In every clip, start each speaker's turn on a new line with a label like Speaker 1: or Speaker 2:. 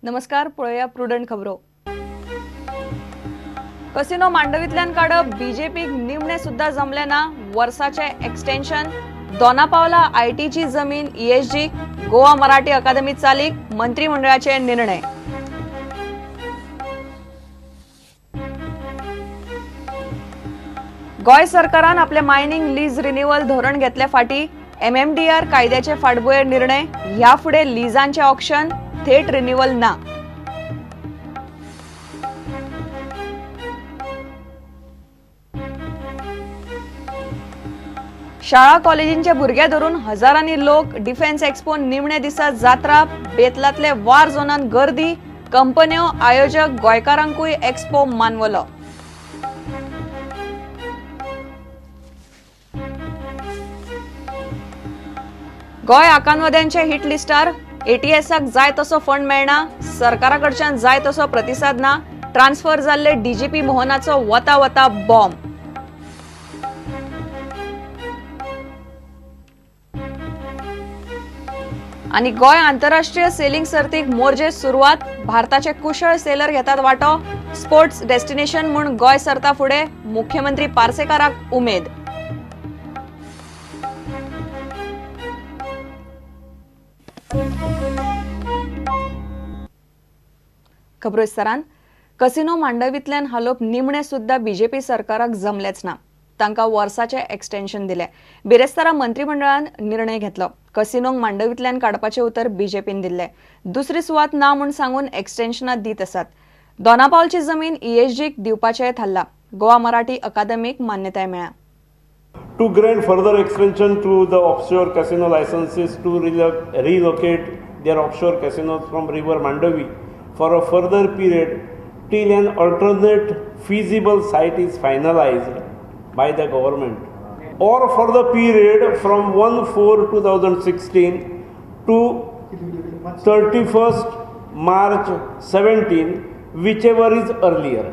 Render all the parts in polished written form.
Speaker 1: नमस्कार, पळोवया प्रुडंट खबरो. कसिनो मांडवींतल्यान काडप बीजेपीक निमणे सुद्धा जमले ना. वर्साचे एक्सटेन्शन, दोनापावला आयटीची जमीन ईएसजी, गोवा मराठी अकादमी चालीक मंत्रिमंडळाचे निर्णय. गोंय सरकारान आपले मायनिंग लीज रिन्युअल धोरण घेतले फाटी एमएमडीआर कायद्याचे फाटभुंयेर निर्णय. ह्या फुडें लिजांचे ऑक्शन, थेट रिन्युअल ना. शाळा कॉलेजींचे भुरगे धरून हजारांनी लोक डिफेन्स एक्सपो निमणे दिसा जात्रा, बेतलांतले वार झोनान गर्दी, कंपन्यो आयोजक गोंयकारांकूय एक्सपो मानवलो. गोंय आकांतवाद्यांच्या हिट लिस्टार, एटीएसाक जाय तसो फंड मेळना, सरकारा कडच्यान जाय तसो प्रतिसाद ना. ट्रान्सफर जाल्ले डीजीपी मोहनाचो वता वता बॉम्ब. आनी गोंय आंतरराष्ट्रीय सेलिंग सर्तीक मोरजे सुरवात, भारताचे कुशळ सेलर घेतात वांटो. स्पोर्ट्स डेस्टिनेशन म्हूण गोंय सरता फुडें, मुख्यमंत्री पार्सेकाराक उमेद. खबरो विस्तारान. कसिनो मांडवींतल्यान हालोवप निमणे सुद्धा बीजेपी सरकाराक जमलेच ना. तांकां वर्साचे एक्सटेन्शन दिले. बिरेस्तारा मंत्रिमंडळान निर्णय घेतलो. कसिनोंक मांडवींतल्यान काडपाचें उतर बीजेपीन दिल्लें. दुसरी सुवात ना म्हूण सांगून एक्सटेन्शनां दीत आसात. दोनापावलची जमीन ईएसजीक दिवपाचें थारलां. गोवा मराठी अकादमीक मान्यताय मेळ्ळ्या.
Speaker 2: To grant further extension to the offshore casino licenses to relocate their offshore casinos from River Mandovi for a further period till an alternate feasible site is finalized by the government, or for the period from 1/4/2016 to 31st March 17, whichever is earlier.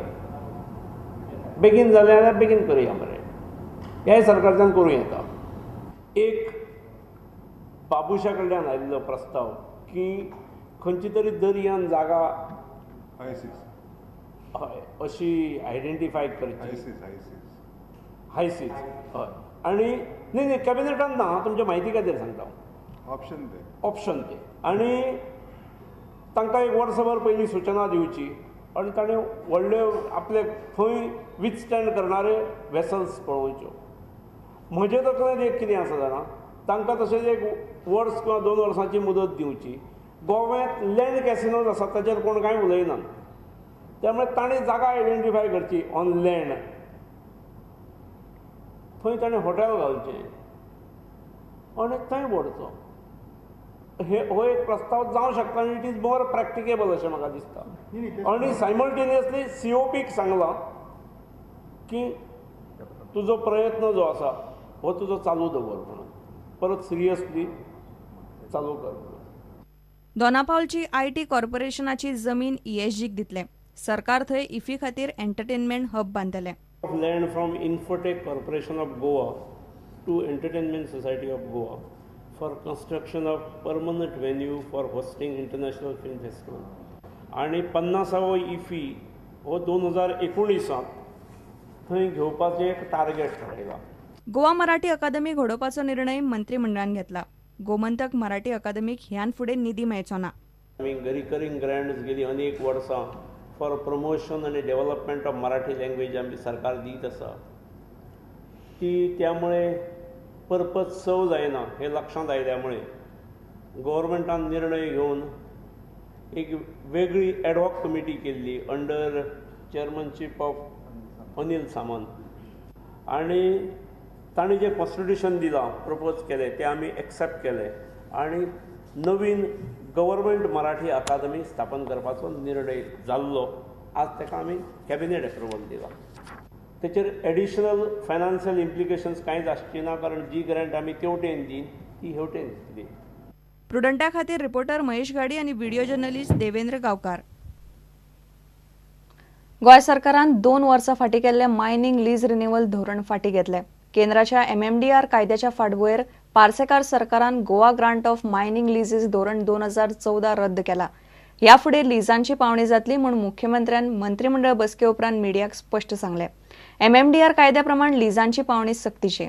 Speaker 2: बेगीन जाल्यार बेगीन करूया मरे, ह्याय सरकारच्यान करूं येता. एक बाबुशा कडल्यान आयिल्लो प्रस्ताव की खंयची तरी दर्यान जागा हय अशी आयडेंटिफाय करची, हायसीज हय. आनी न्ही न्ही कॅबिनेटान ना, तुमच्या म्हायती खातीर सांगता,
Speaker 3: ऑप्शन ते,
Speaker 2: ऑप्शन ते. आनी तांकां एक वर्सभर पयलीं सुचना दिवची आनी ताणें व्हडले आपले खंय विथस्टँड करणारे वेसल्स पळोवच्यो. म्हजे तकलेंत एक कितें आसा जाणा, तांकां तशेंच एक वर्स किंवा 2 वर्सांची मुदत दिवची. गोव्यांत लँड कॅसिनोज आसात ताचेर कोण कांय उलयना, त्यामुळे ताणें जागा आयडेंटिफाय करची ऑन लँड, थंय ताणें हॉटेल घालचें आनी थंय व्हरचो. हे हो एक प्रस्ताव जावं शकता आनी it is more practicable अशें म्हाका दिसता. आनी सायमल्टेनियसली सीओपीक सांगलां की तुजो प्रयत्न जो आसा हो तुजो चालू दवर म्हणून, परत सिरियसली चालू कर.
Speaker 1: दोनापावलची IT कॉर्पोरेशनाची जमीन ईएसजीक दितले. सरकार थंय इफी खातीर एंटरटेनमेंट हब बांदतले.
Speaker 2: Land from Infotech Corporation of Goa to Entertainment Society of Goa for construction of permanent venue for hosting international film festival. आनी 50वो इफी हो 2019 थंय घेवपाचें एक टार्गेट थारायलां.
Speaker 1: गोवा मराठी अकादमी घडोवपाचो निर्णय मंत्रिमंडळान घेतला. गोमंतक मराठी अकादमीक ह्यान फुडें निधी मेळचो ना.
Speaker 2: आमी रिकरींग ग्रँट्स गेली अनेक वर्सां फॉर प्रमोशन आनी डेव्हलपमेंट ऑफ मराठी लँग्वेज आमी सरकार दीत आसा, ती त्यामुळे पर्पज सर्व जायना हें लक्षांत आयल्या मुळे गव्हर्मेंटान निर्णय घेवन एक वेगळी एडहॉक कमिटी केल्ली under chairmanship of Anil Samant, आनी तांणी जें कॉन्स्टिट्युशन दिलां प्रपोज केलें तें आमी एक्सेप्ट केलें आनी नवीन गव्हर्मेंट मराठी अकादमी स्थापन करपाचो निर्णय जाल्लो. आज ताका आमी कॅबिनेट एप्रुवल दिलां. तेचेर एडिशनल फायनान्शियल इम्प्लिकेशन्स कांयच आसची ना, कारण जी ग्रँट आमी तेवटेन दी ती हेवटेन दितली.
Speaker 1: प्रुडंटा खातीर रिपोर्टर महेश घाडी आनी व्हिडिओ जर्नलिस्ट देवेंद्र गांवकार. गोंय सरकारान 2 वर्सां फाटीं केल्लें मायनिंग लीज रिन्युअल धोरण फाटीं घेतलें. केंद्राच्या एमएमडीआर कायद्याच्या फाटभुंयेर पार्सेकार सरकारान Goa grant of mining leases धोरण 2014 रद्द केला. ह्या फुडें लिजांची पावणी जातली म्हूण मुख्यमंत्र्यान मंत्रीमंडळ बसके उपरांत मिडियाक स्पश्ट सांगलें. एमएमडीआर कायद्या प्रमाण लिजांची पावणी सक्तीची.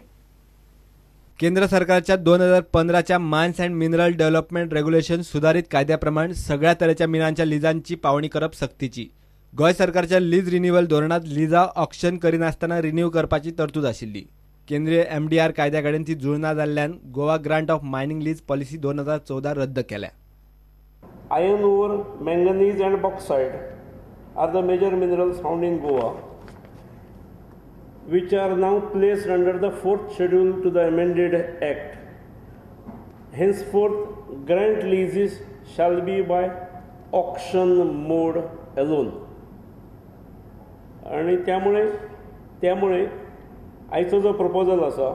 Speaker 3: केंद्र सरकारच्या 2015च्या mines and mineral development regulation सुधारित कायद्याप्रमाण सगळ्या तरेच्या मिनांच्या लिजांची पावणी करप सक्तीची. गोंय सरकारच्या लीज रिन्युअल धोरणात लिजा ऑक्शन करिनासतना रिन्यू करपाची तरतूद आशिल्ली. केंद्रीय एमडीआर कायद्या कडेन ती जुळना जाल्ल्यान Goa grant of mining lease policy 2014 रद्द केल्या.
Speaker 2: Iron ore, manganese and bauxite are the major minerals found in Goa, which are now placed under the fourth schedule to the amended act. Henceforth, grant leases shall be by auction mode alone. आणि त्यामुळे आयचो जो proposal आसा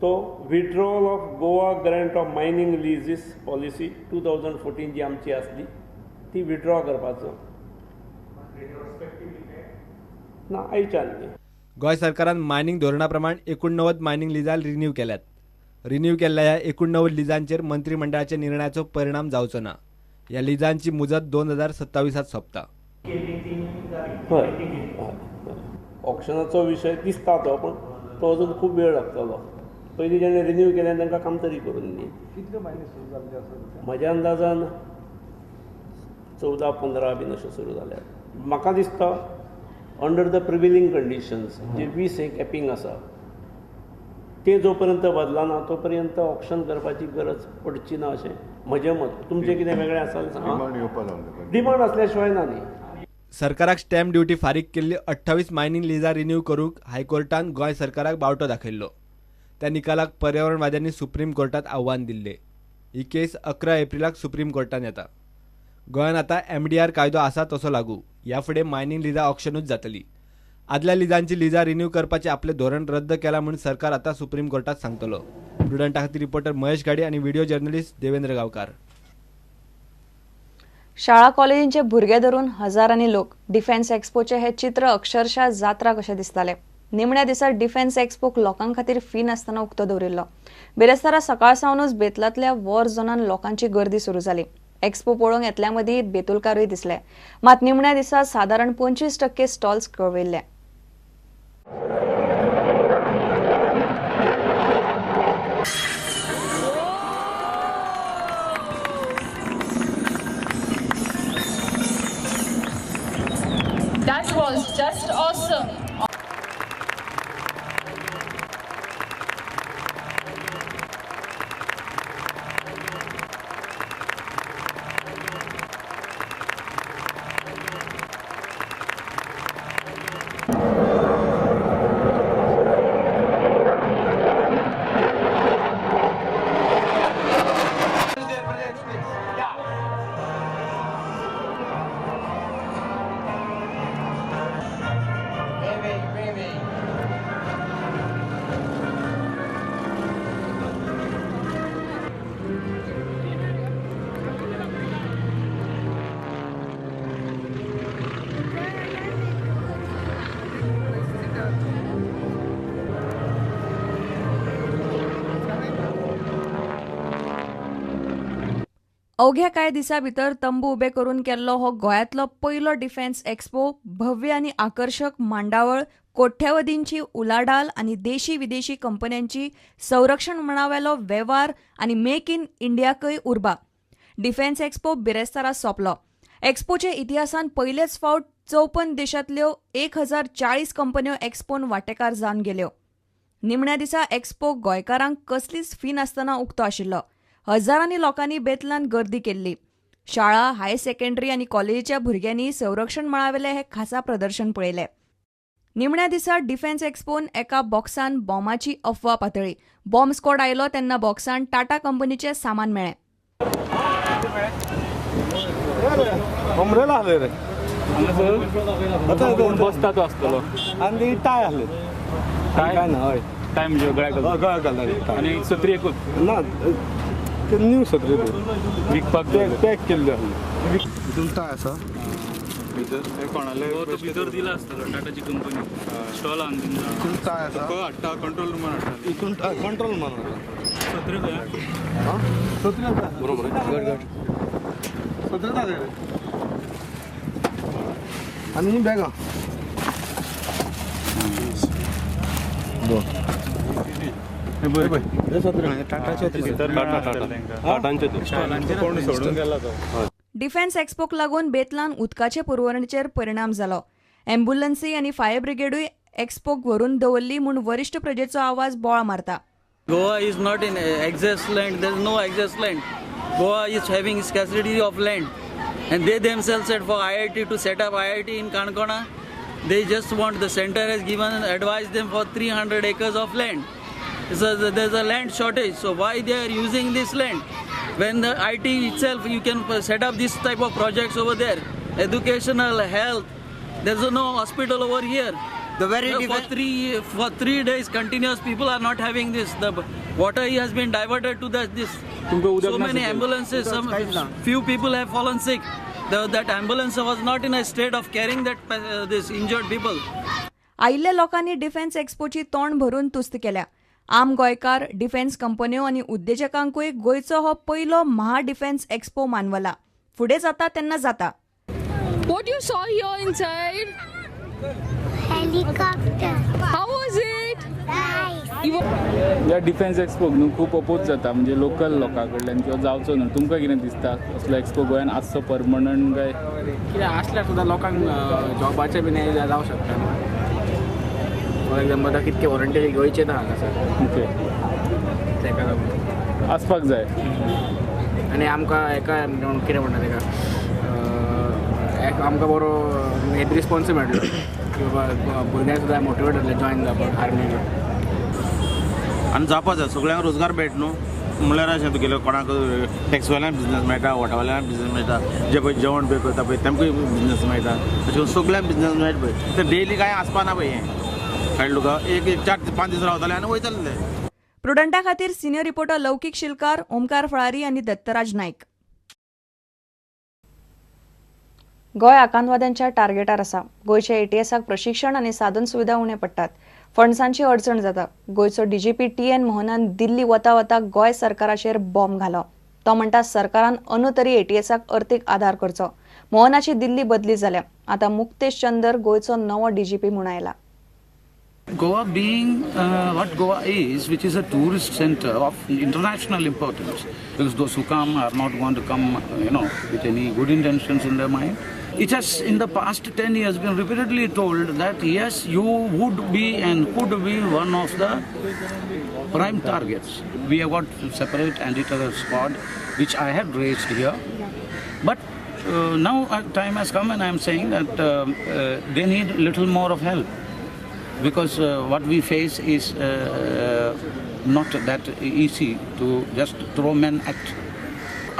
Speaker 2: तो withdrawal of Goa grant of mining leases policy 2014 जी आमची आसली ती विथड्रॉ करपाचो ना आयच्यान न्ही.
Speaker 3: गोंय सरकारान मायनिंग धोरणा प्रमाण 89 मायनिंग लिजां रिन्यू केल्यात. रिन्यू केल्ल्या ह्या 89 लिजांचेर मंत्रिमंडळाच्या निर्णयाचो परिणाम जावचो ना. ह्या लिजांची मुजत 2027 सोंपता.
Speaker 2: हय, ऑक्शनाचो विशय दिसता तो, पूण तो अजून खूब वेळ लागतलो. पयलीं जेणे रिन्यू केल्यान तांकां काम तरी करून दी. म्हज्या अंदाजान 14-15 बीन अशें सुरू जाल्यात. म्हाका दिसता अंडर the prevailing conditions जे 20 हे कॅपिंग आसा ते जो पर्यंत बदलना तो पर्यंत ऑक्शन करपाची गरज पडची ना अशें म्हजें मत. तुमचें कितें वेगळें आसा जाल्यार डिमांड आसल्या शिवाय ना न्ही.
Speaker 3: सरकाराक स्टॅम्प ड्युटी फारीक केल्ली 28 मायनिंग लिजां रिन्यू करूंक हायकोर्टान गोंय सरकाराक बावटो दाखयल्लो. त्या निकालाक पर्यावरणवाद्यांनी सुप्रीम कोर्टात आव्हान दिल्लें. ही केस 11 एप्रिलाक सुप्रीम कोर्टान येता. गोंयान आतां एमडीआर कायदो आसा तसो लागू. ह्या फुडें मायनिंग लिजां ऑक्शनूच जातली. आदल्या लिजांची लिजां रिन्यू करपाचें आपलें धोरण रद्द केलां म्हूण सरकार आतां सुप्रीम कोर्टात सांगतलो. प्रुडंटा खातीर रिपोर्टर महेश गाडी आनी व्हिडिओ जर्नलिस्ट देवेंद्र गांवकार.
Speaker 1: शाळा कॉलेजींचे भुरगे धरून हजारांनी लोक डिफेन्स एक्सपोचे हे चित्र अक्षरशः जात्रा कशें दिसताले. निमण्या दिसा डिफेन्स एक्सपोक लोकां खातीर फी नासतना उक्तो दवरिल्लो. बिरेस्तारा सकाळ सावनूच बेतलांतल्या वॉर झोनान लोकांची गर्दी सुरू जाली. एक्सपो पळोवंक येतल्या मदीं बेतुलकारूय दिसले. मात निमण्या दिसा सादारण 25% stalls कळविल्ले.
Speaker 4: That was just awesome.
Speaker 1: अवघ्या कांय दिसां भितर तंबू उबे करून केल्लो हो गोंयांतलो पयलो डिफेन्स एक्सपो भव्य आनी आकर्शक मांडावळ, कोट्यावधींची उलाढाल आनी देशी विदेशी कंपन्यांची संरक्षण मळावेलो वेव्हार आनी मेक इन इंडियाकय उर्बा. डिफेन्स एक्सपो बिरेस्तारा सोंपलो. एक्सपोचे इतिहासान पयलेच फावट 54 देशांतल्यो 1040 कंपन्यो एक्सपोन वांटेकार जावन गेल्यो. निमण्या दिसा एक्सपो गोंयकारांक कसलीच फी नासतना उक्तो आशिल्लो. हजारांनी लोकांनी बेतलान गर्दी केल्ली. शाळा, हायर सेकंडरी आनी कॉलेजीच्या भुरग्यांनी संरक्षण मळावेले हे खासा प्रदर्शन पळयलें. निमण्या दिसा डिफेन्स एक्सपोन एका बॉक्सान बॉमाची अफवा पातळी. बॉम्ब स्क्वॉड आयलो तेन्ना बॉक्सान टाटा कंपनीचें सामान मेळ्ळें.
Speaker 5: न्यू सत्री विकपाक पॅक केल्ले हितून टाय आसा भितर
Speaker 6: भितर दिला आसतलो टाटाची कंपनी स्टॉल
Speaker 5: हितून टाय आसा
Speaker 6: हाडटा कंट्रोल रुमान हाडटा
Speaker 5: हितून कंट्रोल रुमान
Speaker 6: सत्री
Speaker 5: सत्री बरोबर. सतरा आनी ही बॅगां दोन.
Speaker 1: डिफेन्स एक्स्पोक लागून बेतलान उदकाचे पुरवणेचेर परिणाम जालो. एम्ब्युलन्सी आनी फायर ब्रिगेडूय एक्स्पोक व्हरून दवरली म्हूण वरिश्ठ प्रजेचो आवाज बोळा मारता.
Speaker 6: Goa is not in excess land. There is no excess land. Goa is having scarcity of land, and they themselves said for IIT to set up IIT in Canacona, they just want the center has given advised them for 300 acres of land. So there's a land shortage. So why they are using this land? When the IT itself, you can set up this type of projects over there, educational, health. There's no hospital over here.
Speaker 7: The very
Speaker 6: for 3 days continuous, people are not having this. The water has been diverted to this. So many ambulances. Some few people have fallen sick. That ambulance was not in a state of carrying that this injured people.
Speaker 1: आयिल्ल्या लोकांनी defence एक्स्पोची तोंड भरून तुस्त केल्या. आम गोंयकार, defence कंपन्यो आनी उद्देजकांकूय गोंयचो हो पयलो महा डिफेन्स एक्स्पो मानवला. फुडें जाता तेन्ना जाता.
Speaker 4: What you saw here inside?
Speaker 8: Helicopter.
Speaker 4: How was it?
Speaker 8: Nice.
Speaker 5: ह्या डिफेन्स एक्स्पोक न्हू खूब अपोज जाता, म्हणजे लोकल लोकां कडल्यान किंवा जावचो न्हू. तुमकां कितें दिसता असलो एक्स्पो गोंयान आसचो परमनंट काय
Speaker 9: कितें आसल्यार सुद्दां लोकांक जॉबाचें बीन हें जावं शकता न्हू. फॉर एग्जाम्पल आतां कितके वॉलंटियरी गोंयचे ना हांगासर,
Speaker 5: ओके,
Speaker 9: तेका लागून
Speaker 5: आसपाक जाय.
Speaker 9: आनी आमकां हेका कितें म्हणटा तेका, आमकां बरो हें रिस्पोन्सूय मेळटलो की बाबा भुरग्यांक सुद्दां मोटिवेट जातले जॉयन जावपाक आर्मीन.
Speaker 10: आनी जावपा जाय, सगळ्यांक रोजगार मेळटा न्हू. म्हणल्यार अशें तुगेलें कोणाक टॅक्सीवाल्यांक बिजनस मेळटा, वॉटवाल्यांक बिजनस मेळटा, जे पळय जेवण पळय करता पळय तेमकांय बिजनस मेळटा, अशें करून सगळ्यांक बिजनस मेळटा पळय. ते डेली कांय आसपा ना पळय हें कळ्ळें तुका, एक 4-5 दीस रावताले आनी वयताले ते.
Speaker 1: प्रुडंटा खातीर सिनियर रिपोर्टर लौकीक शिलकार, ओमकार फळारी आनी दत्तराज नायक. गोंय आकांतवाद्यांच्या टार्गेटार आसा. गोंयच्या एटीएसाक प्रशिक्षण आनी साधन सुविधा उणे पडटात. फंड्सांची अडचण जाता. गोंयचो डीजीपी टी.एन. मोहनान दिल्ली वता वता गोंय सरकाराचेर बॉम्ब घालो. तो म्हणटा सरकारान अंदू तरी एटीएसाक अर्थीक आदार करचो. मोहनाची दिल्ली बदली जाल्या. आतां मुक्तेश चंदर गोंयचो नवो डीजीपी म्हूण आयला.
Speaker 11: Goa being what Goa is, which is a tourist center of international importance, because those who come are not going to come, you know, with any good intentions in their mind. It has in the past 10 years been repeatedly told that yes, you would be and could be one of the prime targets. We have got separate anti-terror squad, which I have raised here, but now time has come and I am saying that they need little more of help. Because what we face is not that easy to just throw men at.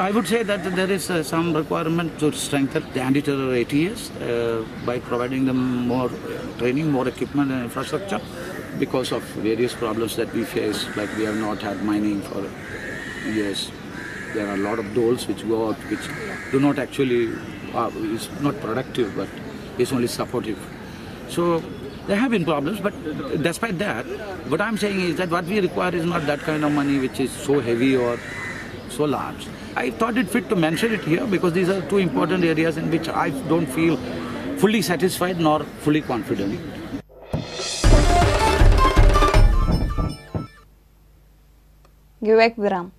Speaker 11: I would say that there is some requirement to strengthen the anti-terror ATS by providing them more training, more equipment and infrastructure, because of various problems that we face, like we have not had mining for years. There are a lot of doles which go out which do not actually, is not productive, but is only supportive. So there have been problems, but despite that, what I'm saying is that what we require is not that kind of money which is so heavy or so large. I thought it fit to mention it here because these are two important areas in which I don't feel fully satisfied nor fully confident.
Speaker 1: घेऊया एक विराम.